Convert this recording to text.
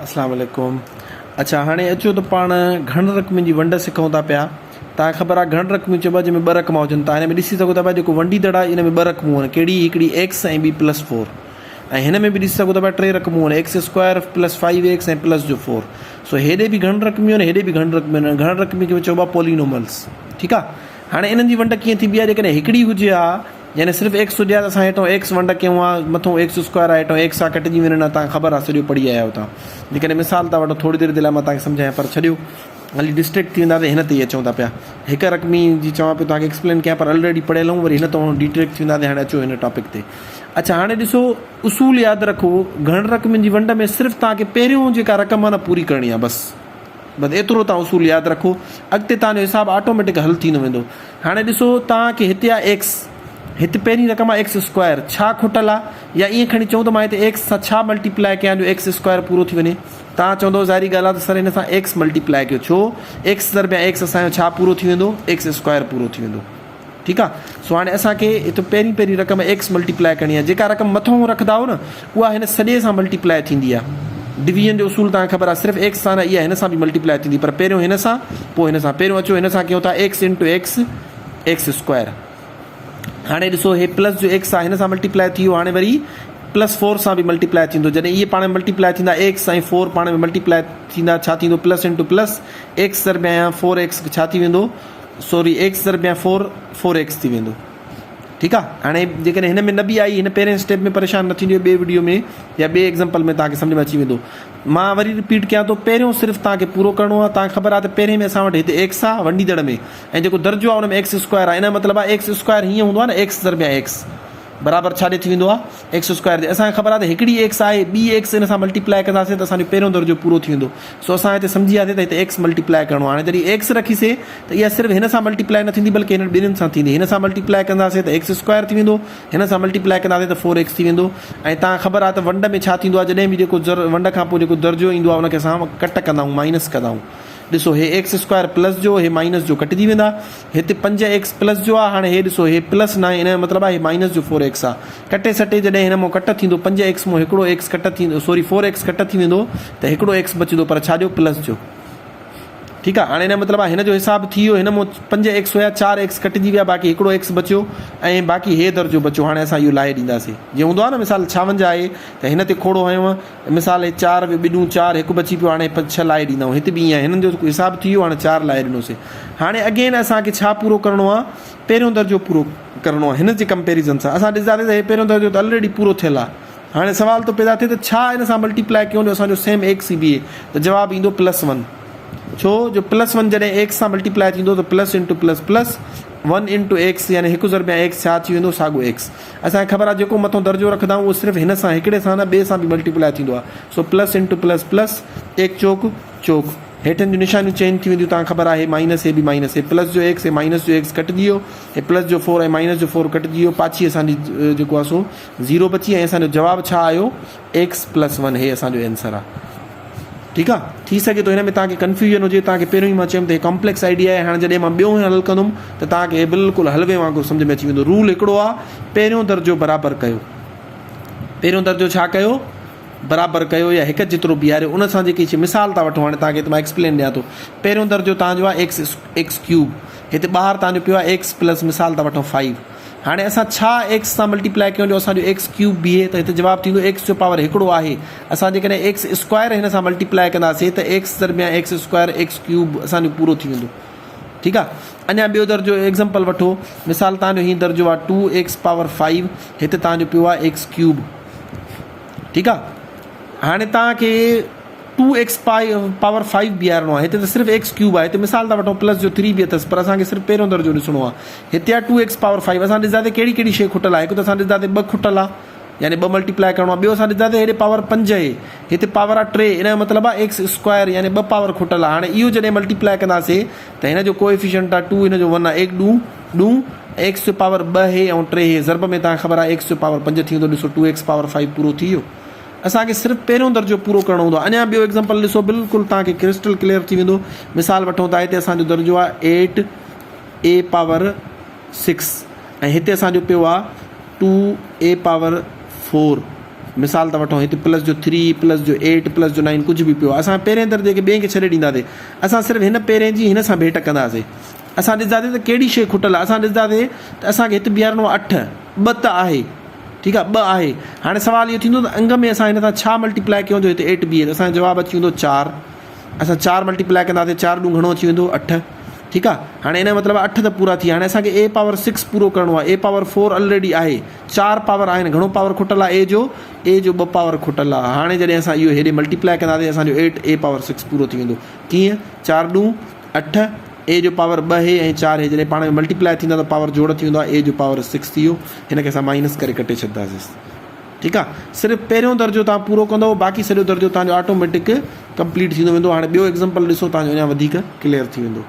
اسلام عليڪم اڇا هاڻي اچو ته پاڻ گهڻ رقمين جي ونڊ سکون ٿا پيا توهان کي خبر آهي گهڻ رقميون چئبو آهي جنهن ۾ ٻه رقما هجن توهان هن ۾ ڏسي سگهو ٿا پيا جيڪو ونڊيندڙ آهي ان ۾ ٻه رقمون آهن ڪهڙي هڪڙي ايڪس ۽ ٻي پلس فور ۽ هن ۾ به ڏسي سگهو ٿا پيا ٽي رقمون آهن X square plus five X ۽ plus جو فور سو هيڏي به گهڻ رقميون آهن هيڏي به گهڻ رقميون آهن گهڻ رقمي کي چئبو آهي پولينوملس ٺيڪ آهي هاڻي انهن جي ونڊ ڪيئن ٿيبي آهي جيڪڏهن هڪڙي هجي ها يعني صرف ايڪس هجي ها ته اسان هيٺون ايڪس ونڊ ڪيون ها مٿون ايڪس اسڪوائر آهي هيٺون ايڪس آ ڪٽجي وڃن ها توهان کي خبر آهي سڄو پڙهي آيا آهيو توهان جيڪڏهن مثال ٿا وٺو ٿوري دير جي لاء مان توهان کي سمجهايان پر ڇڏيو هلي ڊسٽريڪٽ ٿي وينداسين هن تي ئي اچون ٿا پيا هڪ رقمي جي چوان پيو توهان کي ايڪسپلين ڪيان پر الريڊي پڙهيل آهيون وري هن تان ڊيٽريڪٽ ٿي وينداسين هاڻي اچو هن ٽاپڪ تي اڇا هاڻي ڏسو اصول ياد رکو گهڻ رقمين جي ونڊ ۾ صرف توهان کي پهريون جيڪا رقم آهي نه پوري ڪرڻي آهي بس بس ايترو توهان اصول ياد رکو اڳتي توهان جو حساب آٽوميٽڪ حل ٿيندو ويندو. هاڻي ڏسو توهان کي هتي آهي ايڪس هت پهرين رقم آهي ايڪس اسڪوائر ڇا کٽل آهي يا ائين کڻي چئون ته مان هتي ايڪس سان ڇا ملٽيپلائي ڪيان جو ايڪس اسڪوائر پورو ٿي وڃي توهان چوندو ظاهري ڳالهه آهي ته سر هن سان ايڪس ملٽيپلائي ڪيو ڇو ايڪس ضرب ايڪس اسان جو ڇا پورو ٿي ويندو ايڪس اسڪوائر پورو ٿي ويندو. ٺيڪ آ سو هاڻي اسان کي هت پهرين پهرين رقم ايڪس ملٽيپلائي ڪرڻي آ جيڪا رقم مٿو رکندا آهيو نه اها هن سڄي سان ملٽيپلائي ٿيندي آ ڊويزن جو اصول توهان کي خبر آ صرف ايڪس سان نه اها هن سان به ملٽيپلائي ٿيندي پر پهريون هن سان پوء هن سان پهريون اچو هن سان ڪيون ٿا X into X X square هاڻي ڏسو هي پلس جو ايڪس آ هن سان ملٽيپلائي ٿي ويو هاڻي وري پلس فور سان به ملٽيپلائي ٿيندو جڏهن اهي پاڻ ۾ ملٽيپلائي ٿيندا ايڪس ۽ فور پاڻ ۾ ملٽيپلائي ٿيندا ڇا ٿيندو پلس انٽو پلس ايڪس ضرب آهيان فور ايڪس ڇا ٿي ويندو سوري ايڪس ضرب يا فور فور ايڪس ٿي ويندو ٺيڪ آ هاڻي جيڪڏهن هن ۾ نه به آئي هن پهرين اسٽيپ ۾ پريشان نه ٿيندو ٻي وڊيو ۾ يا ٻي ايگزامپل ۾ توهان کي سمجھ ۾ اچي ويندو مان وري رپيٽ ڪيان ٿو پهريون صرف توهان کي پورو ڪرڻو آ توهان کي خبر آ ته پهرين ۾ اسان وٽ هتي ايڪس آ ونڊيندڙ ۾ ۽ جيڪو درجو آ ان ۾ ايڪس اسڪوائر آ ان جو مطلب آ ايڪس اسڪوائر هيئن هوندو آ نه ايڪس ضرب يا ايڪس برابر ڇا ڏي ٿي ويندو آهي ايڪس اسڪوائر جي اسان کي خبر آهي ته هڪڙي ايڪس آهي ٻي ايڪس ان سان ملٽيپلائي ڪنداسين ته اسان جو پهريون درجو پورو ٿي ويندو سو اسان هتي سمجهي وياسين ته هتي ايڪس ملٽيپلائي ڪرڻو آهي هاڻي جڏهن ايڪس رکيسي ته اها صرف هن سان ملٽيپلائي نه ٿيندي بلڪه هنن ٻنهين سان ٿيندي هن سان ملٽيپلائي ڪنداسين ته ايڪس اسڪوائر ٿي ويندو هن سان ملٽيپلائي ڪنداسين ته فور ايڪس ٿي ويندو ۽ تان خبر آهي ته ونڊ ۾ ڇا ٿيندو آهي جڏهن به جيڪو ونڊ کان پوء جيڪو درجو ايندو آهي ان کي اسان ڪٽ ڪندا آهيون مائنس ڪندا آهيون ڏسو هي ايڪس اسڪوائر پلس جو هي مائنس جو ڪٽجي ويندا هتي پنج ايڪس پلس جو آ هاڻي هي ڏسو هي پلس ناهي ان جو مطلب آ هي مائنس جو فور ايڪس آ ڪٽي سٽي جڏهن هن مون ڪٽ ٿيندو پنج ايڪس مون هڪڙو ايڪس ڪٽ ٿيندو سوري فور ايڪس ڪٽ ٿي ويندو ته هڪڙو ايڪس بچندو پر ڇا جو پلس جو ٺيڪ آ هاڻي ان جو مطلب آ هن جو حساب ٿي ويو هن مون پنج ايڪس هيا چار ايڪس ڪٽجي ويا باقي هڪڙو ايڪس بچيو ۽ باقي هي درجو بچيو هاڻي اسان اهو لاهي ڏينداسين جيئن هوندو آ نه مثال ڇاونجاهه آهي ته هن تي کوڙو هنيو مثال هي چار ويو ٻنون چار هڪ بچي پيو هاڻي ڇهه لاهي ڏيندائون هت به ائين آهي هنن جو حساب ٿي ويو هاڻي چار لاهي ڏنوسي هاڻي اگين اسان کي ڇا پورو ڪرڻو آهي پهريون درجو پورو ڪرڻو آهي هن جي ڪمپيريزن سان اسان ڏسنداسين ته هي پهريون درجو ته الريڊي پورو ٿيل آهي هاڻي سوال ٿو پيدا ٿئي ته ڇا ان سان ملٽيپلائي ڪيون جو اسان جو سيم ايڪس ئي بيهي ته جواب ايندو پلس ون ڇو جو پلس ون جڏهن ايڪس سان ملٽيپلائي ٿيندو ته plus into plus plus one into X يعني هڪ ضرب ايڪس ڇا اچي ويندو ساڳو ايڪس اسان کي خبر آهي جيڪو مٿون درجو رکندا آهيون اهو صرف هن سان هڪڙي سان نه ٻئي سان به ملٽيپلائي ٿيندو آهي سو پلس انٽو پلس پلس ايڪ چوڪ چوڪ هيٺن جون نشانيون چينج ٿي وينديون توهان کي خبر آهي مائنس هي به مائنس هي پلس جو ايڪس هي مائنس جو ايڪس ڪٽجي ويو هي پلس جو فور ۽ مائنس جو فور ڪٽجي ويو پاڇي اسان جي جيڪو آهي سو زيرو بچي ۽ اسان جو جواب ڇا آيو ايڪس پلس ون هي اسان جو آنسر آهي ٺيڪ آ ٿي سگهي ٿو هن ۾ توهان کي ڪنفيوزن هجي توهان کي پهريون ئي مان چيم ته هي ڪمپليڪس آئيڊيا آهي هاڻي جڏهن مان ٻيو حل ڪندم ته توهان کي هي بلڪل حلوي وانگر سمجهه ۾ اچي ويندو رول هڪڙو آ پهريون درجو برابر ڪيو پهريون درجو ڇا ڪيو برابر ڪيو يا هڪ جيترو بيهاريو ان سان جيڪي مثال ٿا وٺو هاڻي توهان کي مان ايڪسپلين ڏيان ٿو پهريون درجو توهان جو آ ايڪس ايڪس ڪيوب هتي ٻاهر توهان جو پيو آ ايڪس پلس مثال ٿا وٺو فائيو هاڻي اسان ڇا ايڪس سان ملٽيپلائي ڪيون جو اسان جو ايڪس ڪيوب بيهي ته هتي جواب ٿيندو ايڪس جو پاور هڪڙو آهي اسان جيڪڏهن ايڪس اسڪوائر هن سان ملٽيپلائي ڪنداسين ته ايڪس درميان ايڪس اسڪوائر ايڪس ڪيوب اسان جو پورو ٿي ويندو ٺيڪ آ اڃا ٻيو درجو ايگزامپل وٺو مثال تان جو هي درجو آ ٽو ايڪس پاور فائيو هتي تان جو پيو آ ايڪس ڪيوب ٺيڪ آ هاڻي تان کي ٽو ايڪس پاور فائيو بيهارڻو آهي هتي ته صرف ايڪس ڪيوب آهي هتي مثال ٿا وٺون پلس جو ٿري به اٿس پر اسان کي صرف پهريون درجو ڏسڻو آهي هتي آهي ٽو ايڪس پاور فائيو اسان ڏسنداسين ڪهڙي ڪهڙي شيء کٽل آهي هڪ ته اسان ڏسنداسين ٻه کٽل آهي يعني ٻه ملٽيپلائي ڪرڻو آهي ٻيو اسان ڏسنداسين هيڏي پاور پنج آهي هتي پاور آهي ٽي ان جو مطلب آهي ايڪس اسڪوائر يعني ٻه پاور کٽل آهي هاڻي اهو جڏهن ملٽيپلائي ڪنداسين ته هن جو ڪوئفيشنٽ آهي ٽو هن جو ون آهي ايڪ ڏون ڏون ايڪس جو پاور ٻه هي ۽ ٽي هي ضرب ۾ توهان کي خبر آهي ايڪس جو پاور پنج ٿي ويندو ڏسو ٽو ايڪس پاور فائيو پورو ٿي ويو اسان کي صرف پهريون درجو پورو ڪرڻو هوندو آهي اڃا ٻيو ايگزامپل ڏسو بلڪل توهان کي ڪرسٽل ڪليئر ٿي ويندو مثال وٺون ٿا هتي اسان جو درجو آهي ايٽ اي پاور سڪس ۽ هتي اسان جو پيو آهي ٽو اي پاور فور. مثال ته وٺون هت پلس جو ٿري، پلس جو ايٽ، پلس جو نائن ڪجهه به پيو آهي. اسان پهرين درجي کي ٻئي کي ڇڏي ڏينداسين. اسان صرف هن پهرين جي هن سان ڀيٽ ڪنداسين. اسان ڏسنداسين ته ڪهڙي شيء کٽل آهي. اسان ڏسنداسين ته اسان کي هت بيهارڻو آهي اٺ، ٻه ته آهي. ٺيڪ آهي ٻه آهي. هاڻي سوال اهو ٿيندو ته انگ ۾ اسان هن سان ڇا ملٽيپلائي ڪيون جو هتي ايٽ بيهي ته اسان جو جواب اچي ويندو چار. اسان چار ملٽيپلائي ڪنداسين چار ڏون گهڻو اچي ويندو اٺ. ٺيڪ آهي هاڻي ان جو مطلب آهي اٺ ته پورا ٿي ويا. هاڻي اسان کي اي پاور سڪس پورو ڪرڻو آهي. اي پاور فور الريڊي آهي. چار پاور آهن گهڻو پاور کٽل آهي اي جو اي جو ٻه پاور کٽل آهي هاڻي جڏهن اسان اهو هيڏي ملٽيپلائي ڪنداسين اسان جو ايٽ اي پاور سڪس پورو ٿي ويندو ڪيئن چار ڏون اٺ اي جو پاور ٻه هي ۽ چار هي جڏهن پاڻ ۾ ملٽيپلائي ٿيندا ته پاور جوڙ ٿي ويندو آهي اي جو پاور سڪس ٿي ويو هن کي اسان مائنس ڪري ڪٽي ڇڏنداسين ٺيڪ آهي صرف پهريون درجو تان پورو ڪندو باقي سڄو درجو تان جو آٽوميٽڪ ڪمپليٽ ٿيندو ويندو هاڻي ٻيو ايگزامپل ڏسو تان جو اڃا وڌيڪ ڪليئر ٿي ويندو.